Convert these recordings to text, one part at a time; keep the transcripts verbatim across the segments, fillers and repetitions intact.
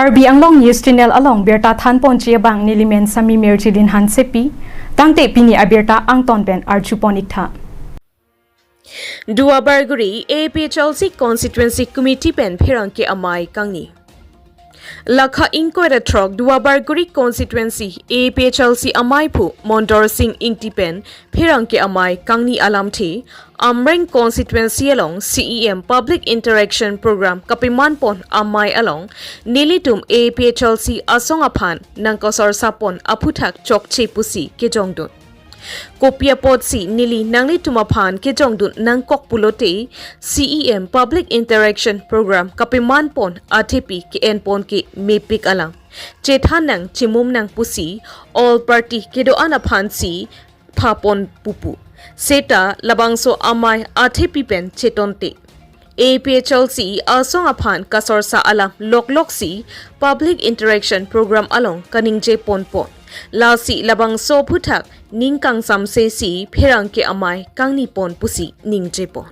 Karbi Anglong News Channel along birta thanponji abang nelimen Sami Mirjilin Hansepi, tangte pini abirta angton pen arjupon iktha. Duarbagori A P H L C Constituency Committee pen pherangke amei kangni. Lakha ingkoi ra throk Duarbagori Constituency A P H L C ameiphu Mondor Sing Ingti pen pherangke amei kangni alamthe, Amreng Constituency along C E M Public Interaction Program kapemanpon amei along nelitum A P H L C asong aphan nangkasorsapon aphuthak chokche pusi kejongdun. Kopi apotsi neli nanglitum aphan kejongdun nangkok pulote, C E M Public Interaction Program kapemanpon athepi ke-enpon ke mepik alam chethan nang chimum nang pusi all party kedo-an aphansi phapon pupu. Seta labangso amei athepi pen chetonte, A P H L C asong aphan kasorsa alam lokloksi Public Interaction Program along kaningje ponpon. Lasi labangso aphuthak ning kangsamsesi pherangke amei kangnipon pusi ningjepon.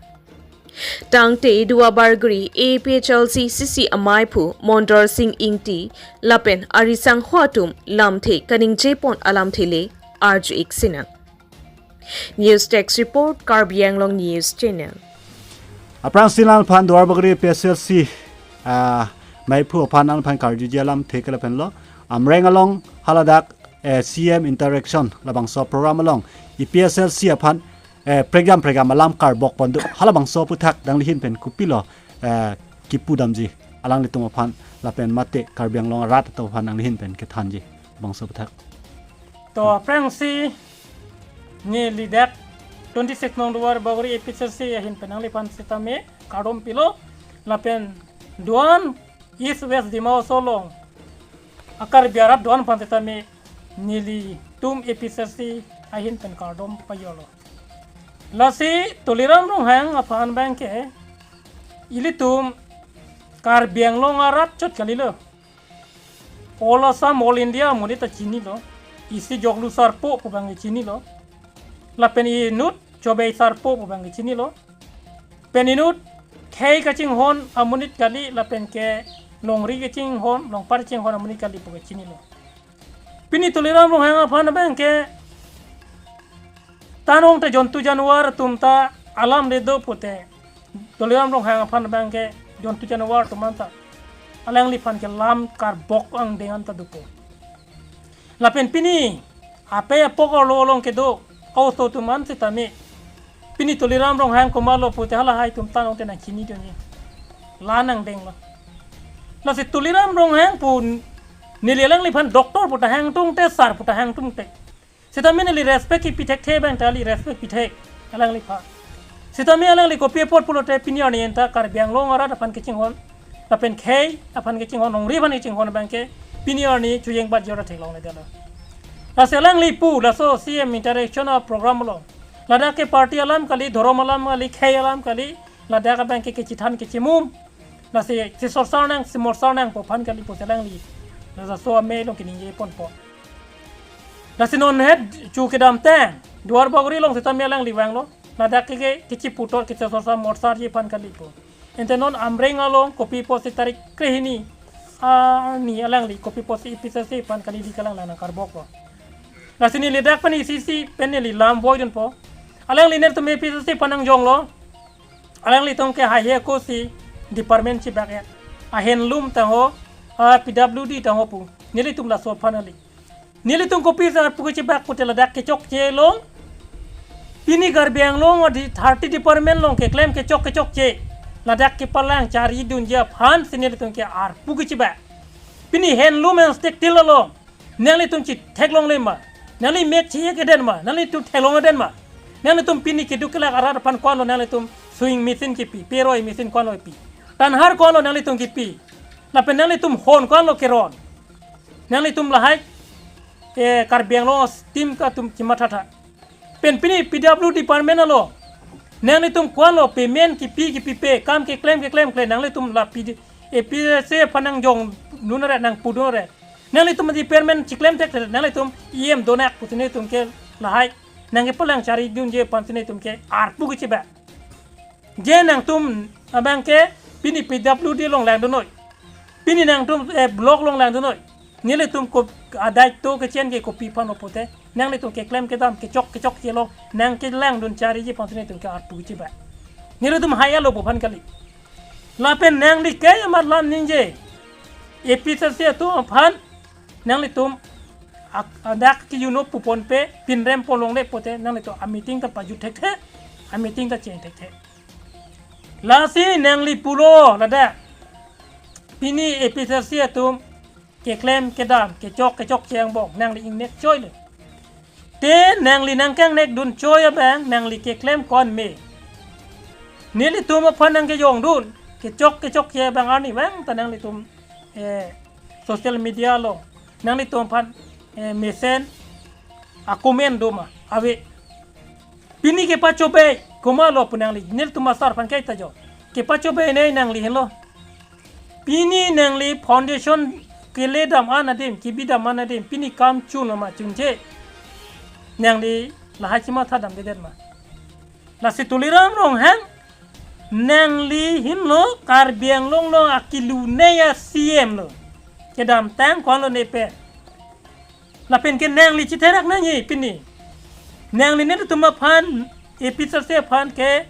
Tangte Duarbagori A P H L C C C ameiphu Mondor Sing Ingti lapen arisangho atum lamthe kaningjepon alamthe le arju-ik sinang. News Desk Report, Karbi Anglong News Channel. Aphrangsi nangphan Duarbagori A P H L C, ah, meiphu aphan nangphan karjuji alamthe ke lapenlo, Amreng along haladak, eh, C M Interaction labangso program along A P H L C aphan, eh, prekjam prekjam alam karbokpon do, halabangso aphuthak nangli ahin pen kopilo, eh, kipudamji alanglitum aphan lapen mate Karbi Anglong arat atum aphan nangli ahin pen kethanji bangso aphuthak. To aphrangsi neli dak twenty-six nong Duarbagori A P H L C ahin pen nangliphan sitame kardom pilo lapen do-an East West Dima Hasao along a-Karbi arat do-an aphan sitame nelitum A P H L C ahin pen kardom pajolo. Lasi Tuliram Ronghang aphan abangke ilitum Karbi Anglong arat chot kalilo. All Assam, all India amonit ta chinilo. Isi joklu sarpo pu abangke chinilo. Lapen inut chobei sarpo pu abangke chinilo. Pen inut khei kachinghon amonit kali lapen ke longri kachinghon, longpar kachinghon amonit kali puke chinilo. Pini Tuliram Ronghang aphan abangke tanong te jontu januar atum ta alam le do pute, Tuliram Ronghang aphan abangke jontu januar atum anta alangliphan ke lam karbok angdeng anta dopo. Lapen pini ape apok arlo along kedo a-auto atum an sitame pini Tuliram Ronghang komatlo pute halahai atum tanong te nangchinidunji. La nangdenglo. Lasi Tuliram Ronghang pu neli alangliphan doctor pu ta hangtungte, sir pu ta hangtungte. Sitame neli respect kipi thekthe abang ta neli respect pithek alangliphan. Sitame alangli kopi apot pulote pini arni anta Karbi Anglong arat aphan kachinghon, lapen khei aphan kachinghon, longri aphan kachinghon abangke pini arni chujeng bat jora theklongledetlo. Lasi alangli pu laso C M Interaction a-program along, ladak ke party alam kali, dhorom alam kali, khei alam kali, ladak abangke kechethan kechemum. Lasi chesorsar nang, chemorsar nang pu aphan kali pusi alangli laso amei along keningje ponpo. Lasi non het chu kedamtang Duarbagori along sitame alangli vanglo. Ladak ke, ke, kecheputhot, kechesorsar morsarji aphan kali pu. Ante non Amreng along kopi apotsi tarik krehini arni alangli kopi apotsi A P H L C aphan kali di kalang lang nangkarboklo. Lasi neli dak pen isi isi pen neli lam voidunpo. Alangli nelitum A P H L C aphan nangjonglo. Alanglitum ke haihe ako si department chibak ya. A-handloom tangho, a-P W D tangho pu. Nelitum laso aphan kali. Nelitum kopi arpu kechibak pute ladak kechokche along. Pini Karbi Anglong adi thirty department along keklem kechok kechokche, ladak kepalang charidunji aphansi nelitum ke arpu kechibak. Pini handloom and textile along nanglitum chetheklongle ma? Nangli mek cheyek-et den ma? Nanglitum theklong-et den ma? Nanglitum pini keduk kelak arat aphan ko-anlo nanglitum sewing machine kipi, peroi machine ko-anlo kipi, tanhar ko-anlo nanglitum kipi, lapen nanglitum hon ko-anlo keron? Nanglitum lahai, eh, Karbi Anglong a-scheme ke atum chimathatha. Pen pini P W D department along nanglitum ko-anlo payment kipi kipipe, kam keklem keklem kle, nanglitum la P D, A P H L C aphan nangjongdun aret, nangpudun aret. Nanglitum department chiklem thekthedet, nanglitum E M donak pusi nelitum ke lahai nangkepalang charidunji aphansi nelitum ke arpu kechibak. Je nangtum abangke pini P W D along langdunnoi. Pini nangtum, eh, block along langdun noi. Nelitum ko adai to kechen ke kopi aphan lo pute. Nanglitum keklem kedam kechok kechokche along nangkelangdun chariji aphan si nelitum ke arpu chiba. Nelitum haya lo pu aphan kali. Lapen nangli ke amat lam ningje. A P H L C atum aphan nanglitum ak-, adak ke yuno pupon pe pinrem pon longle pute nanglitum a meeting ta pajut thekthe, a meeting ta cheng thekthe. Lasi nangli pulo ladak. Pini A P H L C atum keklem kedam kechok kechokche angbong nangli ingnek choi le. Te nangli nangkangnek dun choi abang nangli keklem kon me. Nelitum aphan nangkejongdun kechok kechokche abang arnivang ta nanglitum, eh, social media along nanglitum aphan, eh, mesen a-comment do ma ave. Pini kepachobei komat lo pu nangli, nelitum asar aphan kaita jo. Kepachobei ne nangli henlo. Pini nangli foundation keledam an adim, kebidam an adim, pini kam chun lo ma chunche. Nangli lahai chima thadam dedet ma. Lasi Tuliram Ronghang, nangli henlo Karbi Anglong along akelu nei a-C M lo. Kedamtang ko-an lo ne pe. Lapen ke nangli chitherak nangji pini. Nangli nelitum aphan, A P H L C aphan ke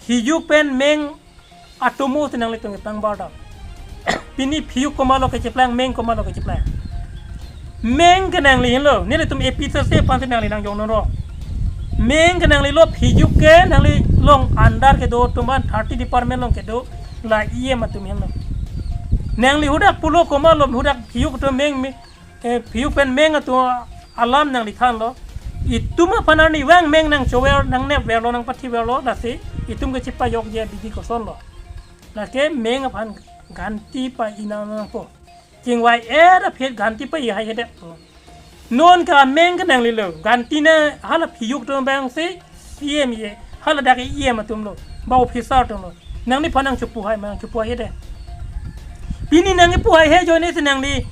phiyuk pen meng atomo si nanglitum kepangbar dam. Pini phiyuk komat lo kecheplang, meng komat lo kecheplang. Meng ke nangli henlo, nelitum A P H L C aphan si nangli nangjong non ro. Meng ke nangli lo, phiyuk ke nangli along under kedo atum an thirty department along kedo la E M atum henlo. Nangli hadak pulo komat lo, hadak phiyuk atum meng me, eh, phiyuk pen meng atum alam nangli thanlo. Itum aphan arnivang meng nangchover, nangnepverlo, nangpathiverlo, lasi itum kechipajokji abidi kosonlo. Lake meng aphan ganti pa-i nangpo. Chingvai-et aphi ganti pa-i hai hedet po. Non ke ameng ke nangli lo. Ganti na hala phiyuk atum abang si C M ye. Hala dak E M atum lo. Ba officer atum lo. Nangliphan nangchopu hai ma nangchopu hai hedet. Pini nangkipu haihe ajoine si nangli.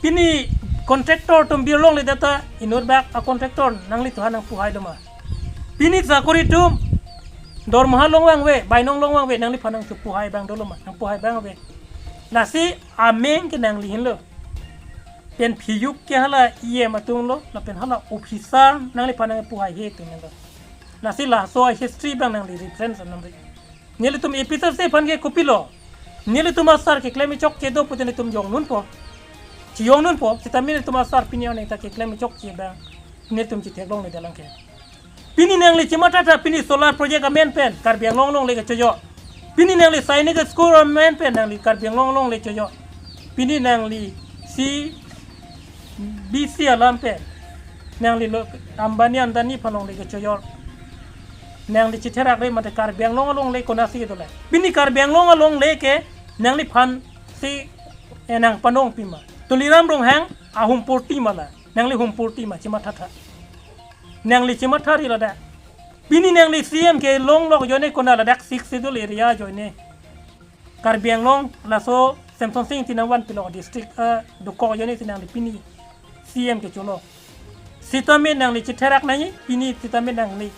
Pini contractor atum birlong le data inut bak a-contractor nanglitumphan nangpu hai do ma. Pini sakori atum dormaha longvang ave, bainong longvang ave, nangliphan nangchopu hai abang dolo ma, nangpu hai abang ave. Lasi ameng ke nangli henlo. Pen phiyuk ke hala E M atum lo, lapen hala officer nangliphan nangpu haihe atum henlo. Lasi laso history abang nangli reference nangri. Nelitum A P H L C aphan ke kopilo. Nelitum asar keklem chokche do pute nelitum jong nunpo. Chijong nunpo, sitame nelitum asar pini arni ta keklem chokche abang nelitum chitheklongle dalang ke. Pini nangli chimatha tha pini solar project amen pen Karbi Anglong alongle kechojo. Pini nangli Sainik School amen pen nangli Karbi Anglong alongle chojo. Pini nangli si B C alam pen nangli lo Ambani Adani aphan alongle kechojo. Nangli chitherakre mate Karbi Anglong alongle konatsi kedo le. Pini Karbi Anglong alongle ke nangliphan si, eh, nangpanong pima. Tuliram Ronghang ahum porti ma la. Nangli hum porti ma chimatha tha. Nangli chimatha ri ladak. Pini nangli C M kelonglok ajoine konat ladak Sixth Schedule area ajoine. Karbi Anglong laso Semsonsing Ingti nangvanpilo district, eh, dokok ajoine si nangli pini C M kecholo. Sitame nangli chitherak nangji, pini sitame nangli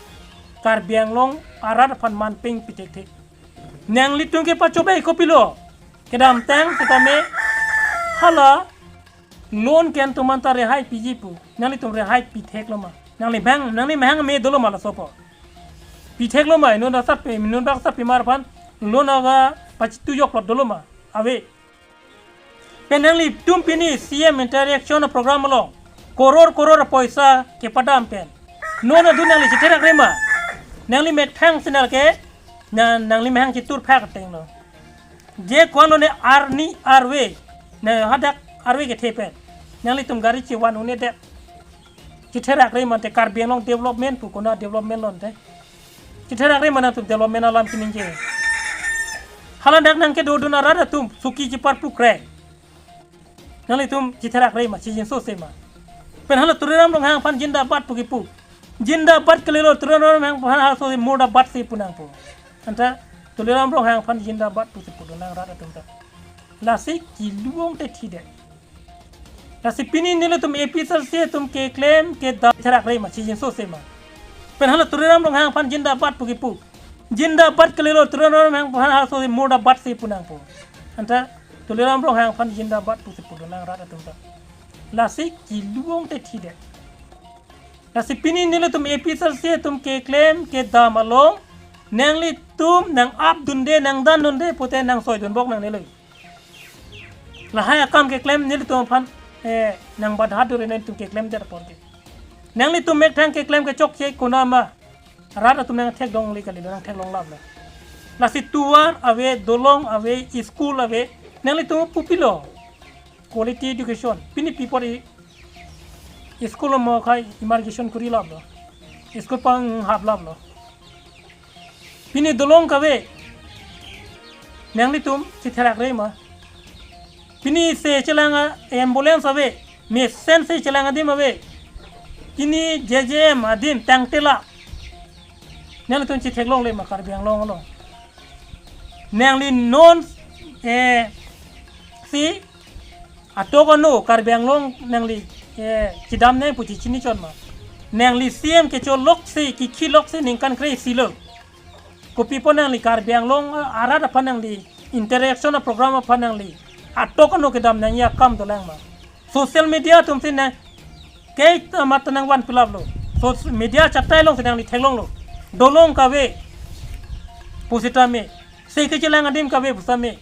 Karbi Anglong arat aphan manpeng pithekthe. Nanglitum kepachobei kopilo. Kedamtang sitame hala loan ke-en atum anta rehai piji pu. Nanglitum rehai pitheklo ma. Nangli mehang, nangli mehang me dolo ma laso po. Pitheklo ma, inut asap pe, inut bak asap pimar aphan loan aga pachitujok plot dolo ma. Ave. Pen nanglitum pini C M interaction program along koror koror poisa kepadam pen. Non adun nangli chitherakre ma. Nangli methang sinal ke, na, nangli mehang chitur phak tenglo. Je ko-an lo ne arni arve. Na hadak arve kethe pen. Nanglitum gari chivan un-edet. Chitherakre mate Karbi Anglong development pu konat development lo te. Chitherakre ma nangtum development alam chiningje. Hala dak nangkedodun arat atum suki chiparpukre. Nanglitum chitherakre ma, chijinso se ma. Pen hala Tuliram Ronghang aphan jindabad pu kipu. Jindabad kalilo Tuliram Ronghang aphan halaso murdabad si pu nangpo. Anta Tuliram Ronghang aphan jindabad pusi pudun nang rat atum ta. Lasi kelong te thidet. Lasi pini nelitum A P H L C atum keklem kedam chitherakre ma, chijinso se ma. Pen hala Tuliram Ronghang aphan jindabad pu kipu. Jindabad kalilo Tuliram Ronghang aphan halaso murdabad si pu nangpo. Anta Tuliram Ronghang aphan jindabad pusi pudun nang rat atum ta. Lasi kelong te thidet. Lasi pini nelitum A P H L C atum keklem kedam along nanglitum nang-ap dunde, nang dan dunde pute nang soi dunbok nangne lo. Lahai akam keklem nelitum aphan, eh, nang badha dure nelitum keklem det apor ke. Nanglitum methang keklem kechokche konat ma. Rat atum nang thekdong le kali, nang theklong lap le. Lasi tovar ave, dolong ave, school ave. Nanglitum kopilo quality education. Pini pi apot i school mo khai immigration kuri lap lo. School panghap lap lo. Pini dolong kave. Nanglitum chitherak re ma. Pini se chelang a ambulance ave. Mesen se chelang adim ave. Pini J J M adim tangtela. Nanglitum chitheklong le ma Karbi Anglong along. Nangli non, eh, si atok ano Karbi Anglong nangli, eh, chedam nang pu chichini chot ma. Nangli C M kecho lok si, kikhi lok si ningkan kre-isi lo. Kopi apot nangli Karbi Anglong, eh, arat aphan nangli interaction a program aphan nangli atok ano kedam nangji akam dolang ma. Social media atum si nang kei ta mat nang van pilap lo. Social media chatai along si nangli theklong lo. Dolong kave pusitame. Se kechelang adim kave pusitame.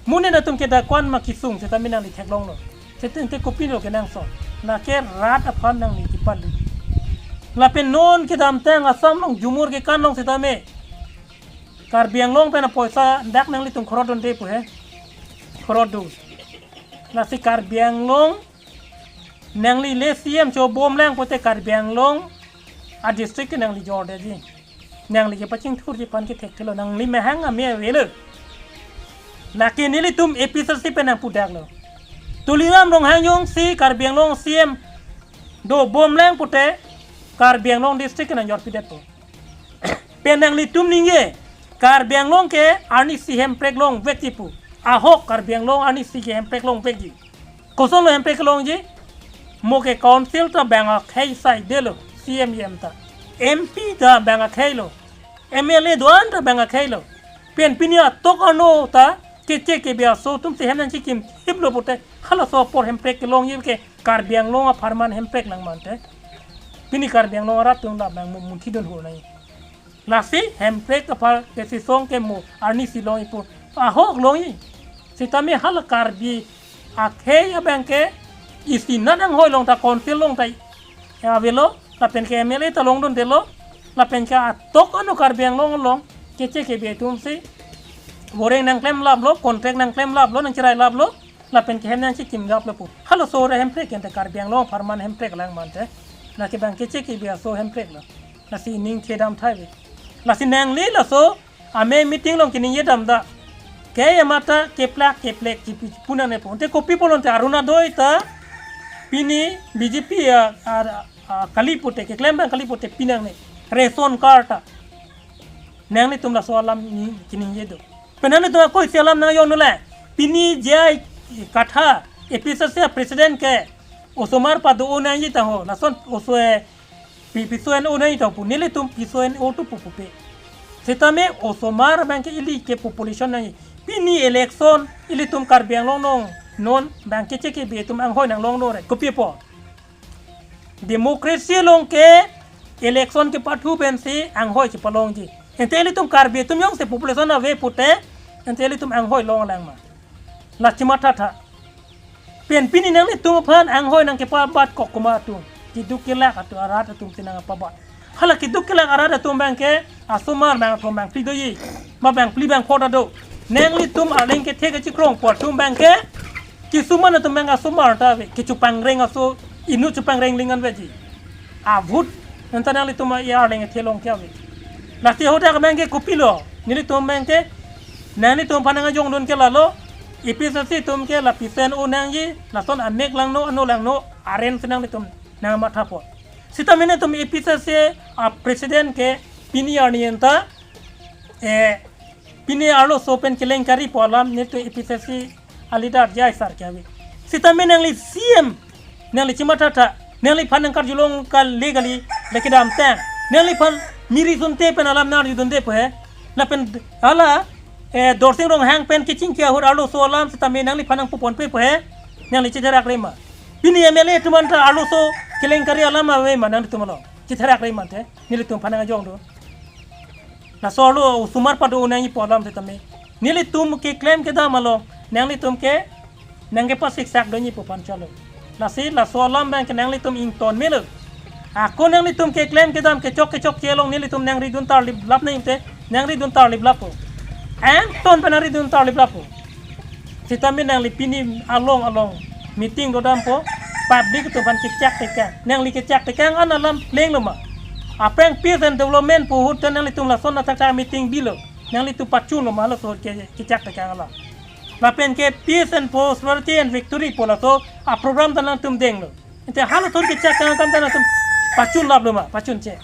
Mo ne atum kedakwan ma kesung sitame nangli theklong lo. Seten te kopilo kenangsot. Lake rat aphan nangli kipal lo. Lapen non kedamtang Assam along jumur kekan along sitame. Karbi Anglong pen apoisa dak nanglitum khorot dunde pu he. Khorot dun. Lasi Karbi Anglong nangli le C M chobom lang pute Karbi Anglong a district ke nangli jordetji. Nangli kepachingthurji aphan kethekthelo, nangli mahang ame avelo. Lake nelitum A P H L C pen nangpudaklo. Tuliram Ronghang jongsi Karbi Anglong C M dobom lang pute Karbi Anglong district ke nangjorpidetpo. Pen nanglitum ningje, Karbi Anglong ke arnisi hemprek longvekji pu. Ahok Karbi Anglong arnisi ke hemprek longvekji. Kosonlo hemprek longji? Mo ke council ta bang akhei saidelo, C M E M ta. M P ta bang akhei lo. M L A do-an ta bang akhei lo. Pen pini atok ano ta keche kebe aso atum si hem nangchikimthiplo pute. Halaso apor hemprek kelongji ke Karbi Anglong apharman hemprek nang mante. Pini Karbi Anglong arat atum la bang mu-, munthi dun ho nai. Lasi hemprek apar kesisong ke mo arnisi longji pu. Ahok longji. Sitame hala Karbi akhei abang ke isi nat anghoi along ta council along ta avelo, lapen ke M L A ta longdundelo, lapen ke atok ano Karbi Anglong along keche kebe atum si boreng nangklem laplo, contract nangklem laplo, nangcherai laplo, lapen ke hem nangchikim laplo pu. Halaso ra hemprek ente Karbi Anglong apharman hemprek lang mante. Lake bang keche kebe aso hemprek lo. Lasi ning thedam thai ve. Lasi nangli laso ame meeting along keningje dam da. Ke amata keplak keplek kipi pu nangne pu. Te kopi pulote Arunodoi ta pini B J P a, a, a, kali pute keklem bang kali pute pi nangne. Ration card ta. Nanglitum laso alam ni keningje do. Pen nanglitum ako isi alam nang yong nule. Pini J I Kathar A P H L C president ke osomar pado-o nangji ta ho. Lason oso e pi, piso en-o nangji ta pu. Nelitum piso en-o tu pu pupe. Sitame osomar bang ke ili ke population nangji. Pini election ilitum Karbi Anglong along non bang keche kebe atum anghoi nanglonglo re. Kopi apot? Democracy along ke election kepathu pensi anghoi chepalongji. Ente ilitum Karbi atum jongsi population ave pute, ente ilitum anghoi longlang ma. La chimathatha. Pen pini nanglitum aphan anghoi nangkepabat kok komat atum. Keduk kelak atum arat atum si nangpabat. Hala keduk kelak arat atum bang ke asomar bang atum bang phli doji. Ma bang phli bang pho ta do. Nanglitum arleng kethe kechikrong pu atum bang ke kisuman atum bang asomar ta ave, kechopangreng aso, inut chopangreng lingan veji. Avut, anta nanglitum a-arleng kethe along ke ave. Lasi hadak bang ke kopilo, nelitum bang ke, nanglitum aphan nangkejongdun ke lalo, A P H L C atum ke lapuson o nangji, lason amek langno, ano langno, aren si nanglitum nangmatha apot. Sitame nelitum A P H L C a president ke pini arni anta, eh, pini arloso pen kelengkari pu alam nelitum A P H L C a leader J I sir ke ave. Sitame nangli C M, nangli chimathatha, nangliphan nangkarjulong kali kali, lake damtang. Nangliphan miri sunte pen alam nangarjudunde pu he. Lapen hala eh, Dorsing Ronghang pen kechingki ahut arloso alam setame nangliphan nangpuponpepo he, nangli chetherakre ma? Pini M L A atum anta arloso kelengkari alam ave ma nanglitum along? Chetherakre ma te, nelitum aphan nang ajong do. Laso arlo osomar pado nangjipo alam setame, nelitum keklem kedam along nanglitum ke nangkepasiksak dunji pu aphan chalo. Lasi laso alam abang ke nanglitum ington melo. Ako nanglitum keklem kedam kechok kechokche along nelitum nangridun tarliplap nangji te, nangridun tarliplappo. Angton pen nangridun tarliplappo. Setame nangli pini along along meeting dodampo, public atum aphan kechak tekang. Nangli kechak tekang an alam plenglo ma? Aphrang peace and development pu ahut ta nanglitum lason athak thak meeting bilo. Nanglitum pachunlo ma laso ke, kechak tekang alam? Lapen ke peace and prosperity and victory pu laso aprogram ta nangtum denglo. Ante halason kechak tekang akam ta nangtum pachunlaplo ma? Pachunche.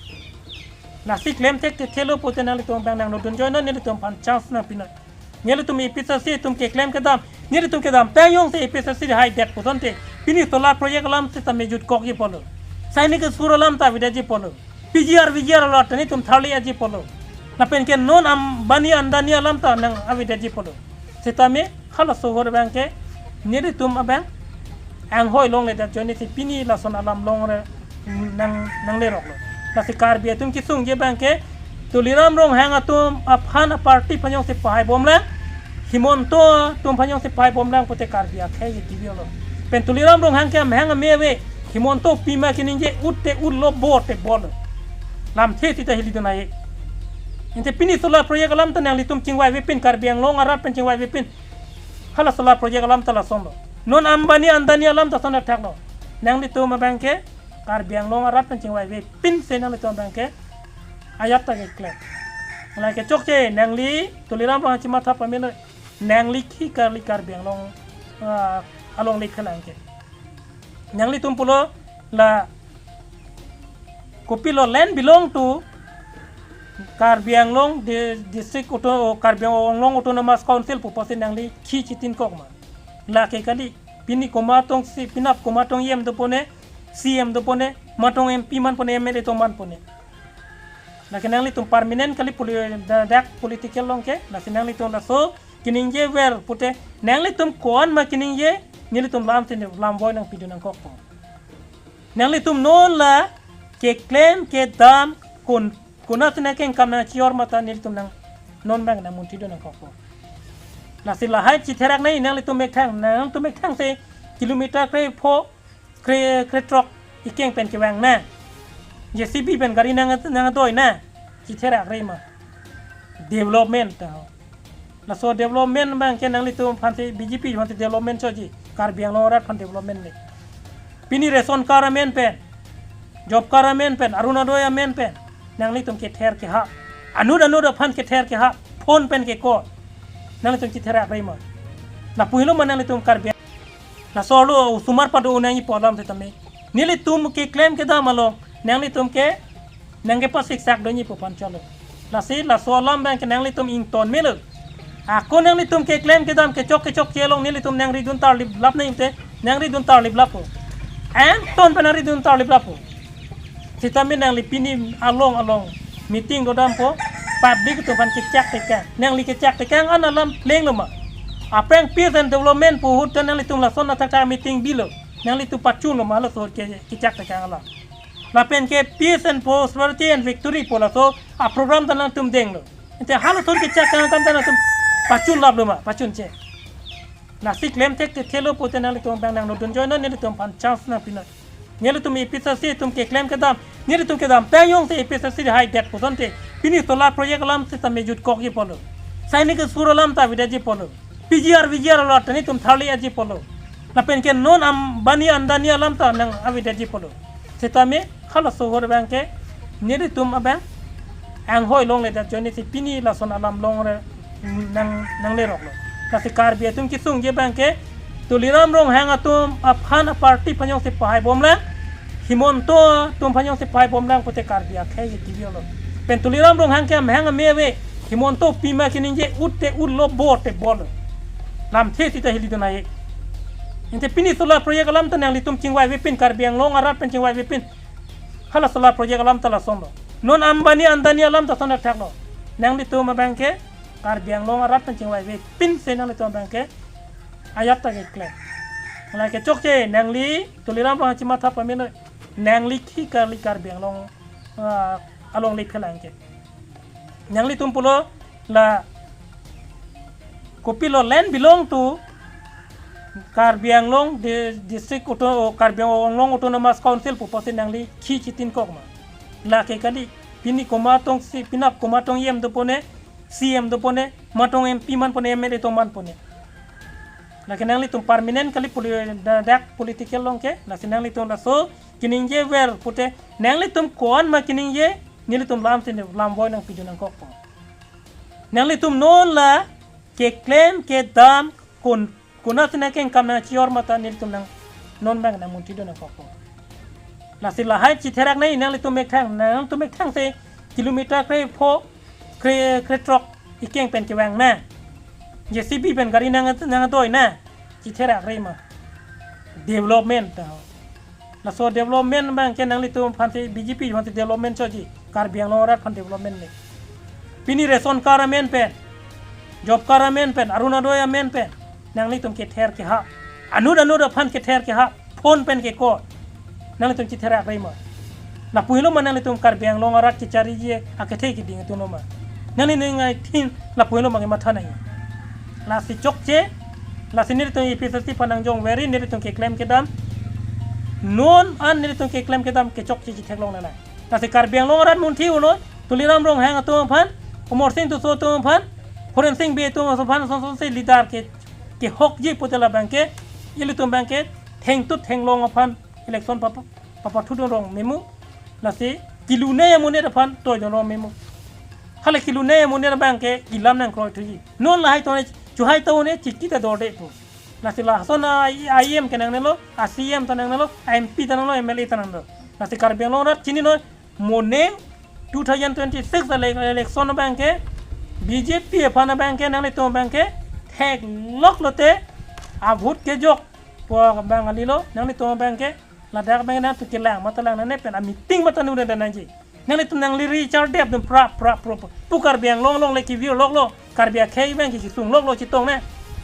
Lasi klem thekthelo pute nanglitum abang nangno dunjoinon, nelitum aphan chance nangpinon. Nelitum A P H L C atum keklem kedam, nelitum kedam ta jongsi A P H L C haidet pu asonte, pini solar project alam setame jutkokji pulo. Sainik school alam ta avedetji pulo. P G R, V G R along ta nelitum tharli aji pulo. Lapen ke non Ambani Adani alam ta nang avedetji pulo. Setame halaso ahut abang ke nelitum abang anghoi longledet ajoine si pini lason alam longre nang, nangleroklo. Lasi Karbi atum kesungje abang ke Tuliram Ronghang atum aphan aparty aphan jongsi pahaibomlang, Himanta atum aphan jongsi pahaibomlang pute Karbi akhei ke T V lo. Pen Tuliram Ronghang ke amahang ame ave, Himanta pima keningje ut te utlo, bo te bolo. Lamthe sita hilidun ahe. Ante pini solar project alam ta nanglitum chingvaivepin, Karbi Anglong arat pen chingvaivepin. Hala solar project alam ta lasonlo. Non Ambani Adani alam ta lason athaklo. Nanglitum abang ke Karbi Anglong arat pen chingvaivepin si nanglitum abang ke ajat ta keklem. Lake chokche, nangli Tuliram Ronghang chimatha pamelo, nangli khi kali Karbi Anglong, ah, alongle khalang ke. Nanglitum pulo la kopilo land belong to Karbi Anglong di-, District Auto-, Karbi Anglong Autonomous Council pu pusi nangli khi chitinkok ma? Lake kali, pini komat tong si, penap komat tong E M dopone, C E M dopone, matong M P manpone, M L A tong manpone. Lake nanglitum permanent kali poli-, da-, dak political along ke, lasi nanglitum laso keningjever pute, nanglitum ko-an ma keningje, nelitum lam sini lam voi nangpidun nangkokpo. Nanglitum non la keklem kedam kon, konat sini kengkam nangchior mata nelitum nang non abang nangmunthidun nangkokpo. Lasi lahai chitherak nai nanglitum methang, nanglitum methang si kilometer krepho, kre, krethrok ikeng pen kevang na. J C B pen gari nang, nangdoi na. Chitherakre ma? Development ta ho. Laso development abang ke nanglitum aphan si, B J P aphan si development choji. Karbi Anglong arat aphan development le. Pini ration card amen pen, job card amen pen, Orunodoi amen pen nanglitum kether kehap. Anut anut aphan kether kehap. Phone pen ke-call. Nanglitum chitherakre ma? Lapu helo ma nanglitum Karbi? Laso arlo osomar pado nangjipo alam setame, nelitum keklem kedam along nanglitum ke nangkepasiksak dunji pu aphan chalo. Lasi laso alam abang ke nanglitum ington melo. Ako nanglitum keklem kedam kechok kechokche along nelitum nangridun tarliplap nangji te, nangridun tarliplappo. Angton pen nangridun tarliplappo. Setame nangli pini along along meeting dodampo, public atum aphan kechak tekang. Nangli kechak tekang an alam plenglo ma? Aphrang peace and development pu ahut ta nanglitum lason athak thak meeting bilo. Nanglitum pachunlo ma laso ke, kechak tekang alam? Lapen ke peace and prosperity and victory pu laso aprogram ta nangtum denglo. Ante halason kechak tekang akam ta nangtum pachunlaplo ma? Pachunche. Lasi klem thekthelo pute nanglitum abang nangno dunjoinon, nelitum aphan chance nangpinon. Nelitum A P H L C atum keklem kedam, nelitum kedam ta jongsi A P H L C haidet pu asonte, pini solar project alam setame jutkokji pulo. Sainik school alam ta avedetji pulo. P G R, V G R along ta nelitum tharli aji pulo. Lapen ke non Ambani Adani alam ta nang avedetji pulo. Setame halaso ahut abang ke nelitum abang anghoi longledet ajoine si pini lason alam longre nang, nangleroklo. Lasi Karbi atum kesungje abang ke Tuliram Ronghang atum aphan aparty aphan jongsi pahaibomlang, Himanta atum aphan jongsi pahaibomlang pute Karbi akhei ke T V lo. Pen Tuliram Ronghang ke amahang ame ave, Himanta pima keningje ut te utlo, bo te bolo. Lamthe sita hilidun ahe. Ante pini solar project alam ta nanglitum chingvaivepin, Karbi Anglong arat pen chingvaivepin. Hala solar project alam ta lasonlo. Non Ambani Adani alam ta lason athaklo. Nanglitum abang ke Karbi Anglong arat pen chingvai ve pin se nanglitum abang ke ajat ta keklem. Lake chokche nangli Tuliram Ronghang chimatha pame noi. Nangli khi kali Karbi Anglong, ah, alongle phelang ke. Nanglitum pulo la kopilo land belong to Karbi Anglong di-, district auto-, Karbi Anglong Autonomous Council pu pusi nangli khi chitinkok ma. Lake kali pini komat tongsi, penap komat tong E M dopone, C E M dopone, matong M P manpone, M L A tong manpone. Lake nanglitum permanent kali poli-, da-, dak political along ke, lasi nanglitum laso kaningje ver pute, nanglitum ko-an ma kaningje, nelitum lam sini lam voi nangpidun nangkokpo. Nanglitum non la keklem kedam kon, konat sini kengkam nangchior mata nelitum nang non abang nangmunthidun nangkokpo. Lasi lahai chitherak nai nanglitum methang, nanglitum methang se kilometer krepho, kre, krethrok ikeng pen kevang na. J C B pen gari nang, nangdoi na. Chitherak re ma. Development ta. Laso development abang ke nanglitum aphan si B J P aphan si development choji. Karbi Anglong arat aphan development le. Pini ration card amen pen, job card amen pen, Orunodoi amen pen nanglitum kether kehap. Anut anut aphan kether kehap. Phone pen keko. Nanglitum chitherak re ma. Lapuhelo ma nanglitum Karbi Anglong arat kechariji akethe keding atum lo ma. Nangli ning aithin lapuhelo ma kematha nai. Lasi chokche, lasi nelitum A P H L C aphan nangjong veri, nelitum keklem kedam. Non an nelitum keklem kedam kechokche chitheklong nanai. Lasi Karbi Anglong arat munthi ulo, Tuliram Ronghang atum aphan, Amarsing Tisso atum aphan, Horensing Bey atum aphan, son son se leader ke, kehokji pute labang ke, ilitum abang ke, thengtut thenglong aphan, election papa, papathudun rong memu, lasi kelune amonit aphan toidun rong memu. Hala kelune amonit abang ke ilam nangkroithuji. Non lahai tone, chuhai tone, chiki ta dorde pu. Lasi lason a, a E M ke nangnelo, a C E M ta nangnelo, a M P ta nanglo, M L A ta nanglo. Lasi Karbi Anglong arat chinilo, moning two thousand twenty-six ele-, election abang ke, B J P aphan abang ke, nanglitum abang ke, theklok lote, a vote kejok, po abang alilo, nanglitum abang ke, ladak abang nangtum kelang mata lang nangne pen, a meeting mata nure dan nangji. Nanglitum nangli Richard Deb dum prap, prap, prap, prap. Pu Karbi Anglong along le keview loklo, Karbi akhei abang ke kesung loklo chetong ne.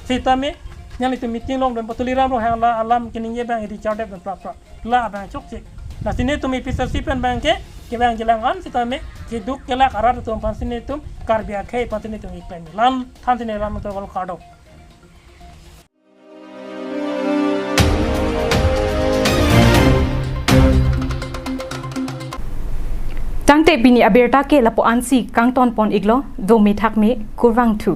Sitame, nanglitum meeting longdun, Tuliram Ronghang la alam kaningje abang Richard Deb dum prap, prap. La abang chokche. Lasi nelitum A P H L C pen abang ke, kevang jilang an sitame, keduk kelak arat atum aphan si nelitum, Karbi akhei aphan si nelitum keklem. Lam than si ne lam to kol kardom. Tangte pini abirta ke lapu-an si kangton pon iklo, do methak me kurvangthu.